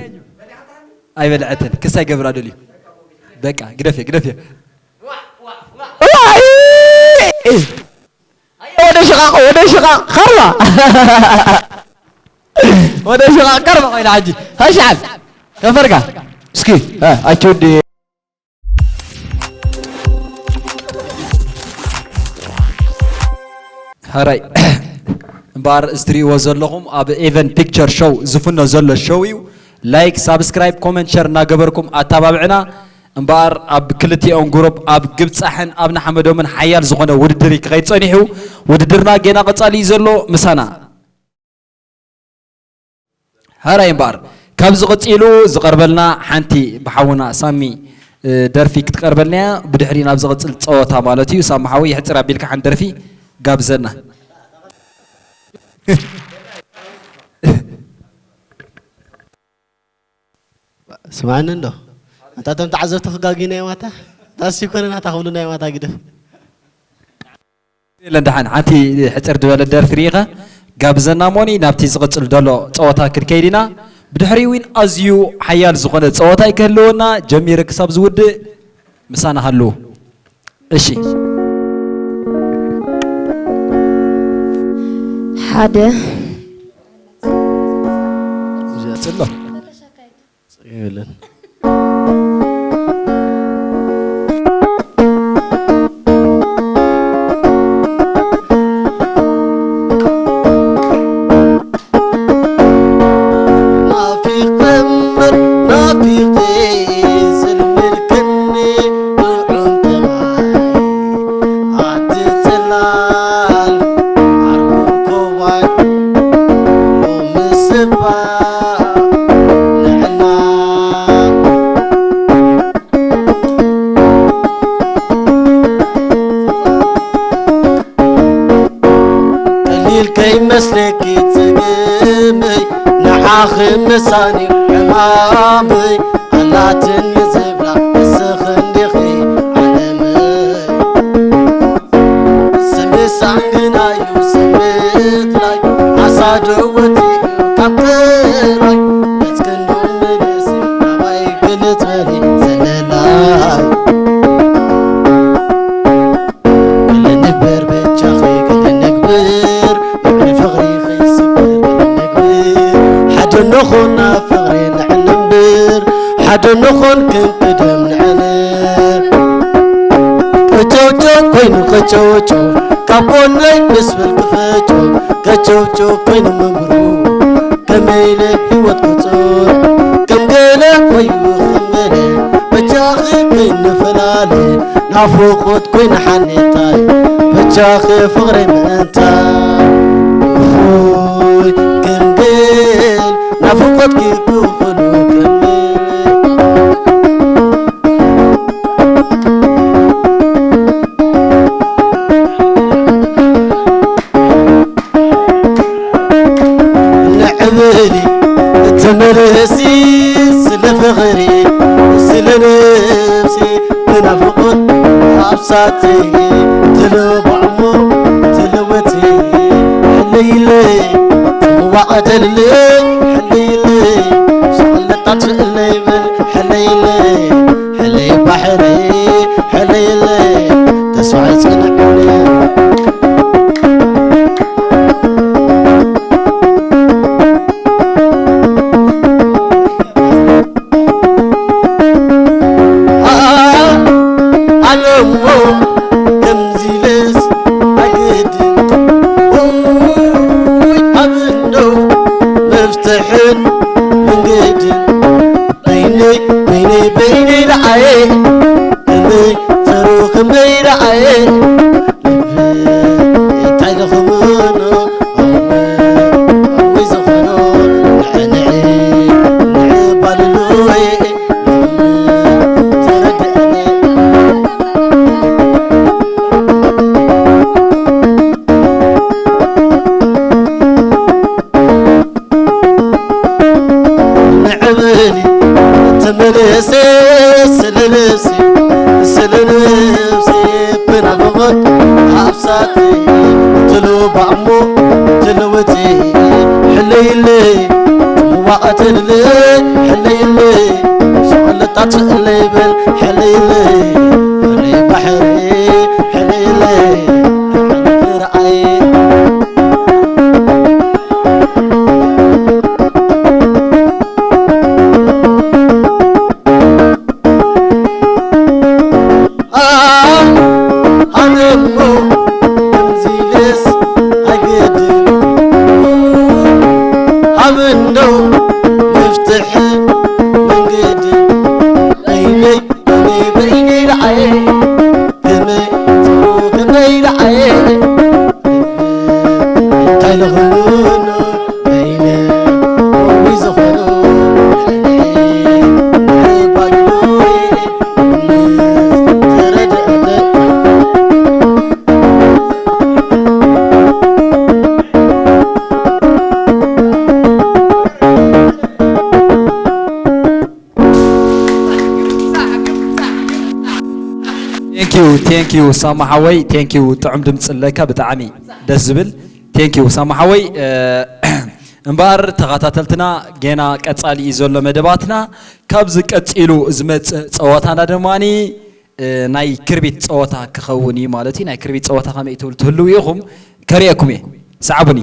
ኣይበልዐትን። ክስ ኣይገብራ ደልዩ። በቃ፣ ግደፍዮ፣ ግደፍዮ። ወደ ሽቓቕ፣ ወደ ሽቓቕ፣ ኸርባ። ወደ ሽቓቕ ቀርባ ኮይና ሕጂ። ኸሻል። ከፈርካ። እስኪ፣ እ፣ ኣቺ ወዲ። ሕራይ። እምበኣር፣ እዚ ትርእይዎ ዘለኹም ኣብ ኤቨን ፒክቸር ሾው ዝፍኖ ዘሎ ሾው እዩ። ላይክ፣ ሳብስክራይብ፣ ኮመንት፣ ሸር እናገበርኩም ኣተባብዕና። እምበኣር፣ ኣብ ክልቲኦም ጉሩፕ፣ ኣብ ግብጻሕን ኣብ ንሓመዶምን ሓያል ዝኾነ ውድድር እዩ ክኸይድ ጸኒሑ። ውድድርና ጌና ቀጻሊ እዩ ዘሎ። ምሳና። ሕራይ እምበኣር፣ ካብዚ ቀጺሉ ዝቐርበልና ሓንቲ ብሓውና ሳሚ፣ እ፣ ደርፊ ክትቀርበልና እያ። ብድሕሪ ናብ ዝቐጽል ጸወታ ማለት እዩ። ሳሚ ሓወይ፣ ይሕጽር ኣቢልካ ሓንቲ ደርፊ ጋብዘና። ስማዕኒ እንዶ። ኣንታ እቶም ተዓዘብቲ ክጋግዩና እዮም ኣታ። ታሲ ኮነ ናታ ክብሉና እዮም ኣታ ግደፍ። የለን ደሓን፣ ሓንቲ ሕጽር ዝበለ ደርፊ ርኢኻ ጋብዘና እሞኒ ናብቲ ዝቕጽል ዘሎ ጸወታ ክንከይድ ኢና። ብድሕሪ እውን ኣዝዩ ሓያል ዝኾነ ጸወታ ክህልወና ጀሚሩ ክሳብ ዝውድእ ምሳና ሃልዉ። እሺ። ሓደ። ጽሎ። የለን። ናፊቐ እምበር ናፊቐ ዘልምልከኒ ጥዑም ጠባይ ኣቲ ጽላል ዓርኩ ኮዋይ ሎሚ ስባ ንዕና ቀሊል ከይመስለኪ ጽግመይ ንዓኺ ምሳኒ ሕማመይ ኣላትኒ ዝብላ ንስኺ እንዲኺ ዓለመይ። ስምሳን ግናዩ ስምትላይ ዓሳ ዶ ወፂኡ ካብ ጥራይ መፅክኖ ምልሲ ናባይ ግልት በሊ ዘለላይ። ገለ ንግበር በጃኺ ገለ ንግበር፣ ፍቕሪ ፍቕሪ ከይስበር ገለ ንግበር። ሓደ ንኹን ናብ ፍቕሪ ንዕንብር፣ ሓደ ንኹን ክንቅደም ንዕንብር። ቀጨውጨው ኮይኑ ቀጨውጨው፣ ካብ ጎነይ ምስ በልኪ ፈጨው። ቀጨውጨው ኮይኑ ምንብሩ፣ ከመይ ኢለ ህይወት ክጽሮ። ከም ገለ ኮይኑ ከም ገለ፣ በጃኺ ከይንፈላለ። ናፍቖት ኮይኑ ሓኔታይ፣ በጃኺ ፍቕረይ ምእንታይ። ሆይ ከም ገለ፣ ናፍቖትኪ ብኹሉ ከም ገለ። ንዕብሊ ተመለሲ ስለ ፍቕሪ ስለ ነፍሲ ብናፍቖት ኣብሳቲ ትልባዕሞ ትልወቲ ሕልይለይ ትዋቐደልለይ ሕልይለይ ሸቕለጣት ፍእለይ በል ሕልይለይ ሕልይ ባሕሪ ሕልይለይ ተስፋ ይጸንሐኒ። ኣለዎ ከምዚ ኢለስ ኣይግድን። ውይ፣ ኣብ እንዶ መ-፣ ልብሲ ስለ ነብሲ ብናፍቖት ሓፍሳቲ ትልባዕሞ ትልውጢ ሕለይለይ ጽዋቕ ትልለይ ሕለይለይ ሸቐለታት ሕለይ በል ሕለይለይ ሕለይ ባሕሪ ሕለይለይ ንዓይ ትርኣይ ኣነሞ ከምዚልስ ኣይገድል ሃበንዶ መፍትሒ መንገዲ በይነይ በይነይ በይነይ ደዓየ ከመይ ከመይ ደዓየ እንታይ ለኽብኖ በይነ ወይ ዝኾኖ Thank you, thank you ሳማ ሓወይ፣ thank you። ጥዑም ድምፂ ኣለካ፣ ብጣዕሚ ደስ ዝብል። Thank you ሳማ ሓወይ። እምበኣር ተኸታተልትና፣ ገና ቀፃሊ እዩ ዘሎ መደባትና። ካብዚ ቀፂሉ ዝመፅእ ፀወታና ድማ ናይ ክርቢት ፀወታ ክኸውን እዩ ማለት እዩ። ናይ ክርቢት ፀወታ ከመይ ትብሉ ትህልው ኢኹም፣ ከርእየኩም እየ። ሰዓቡኒ።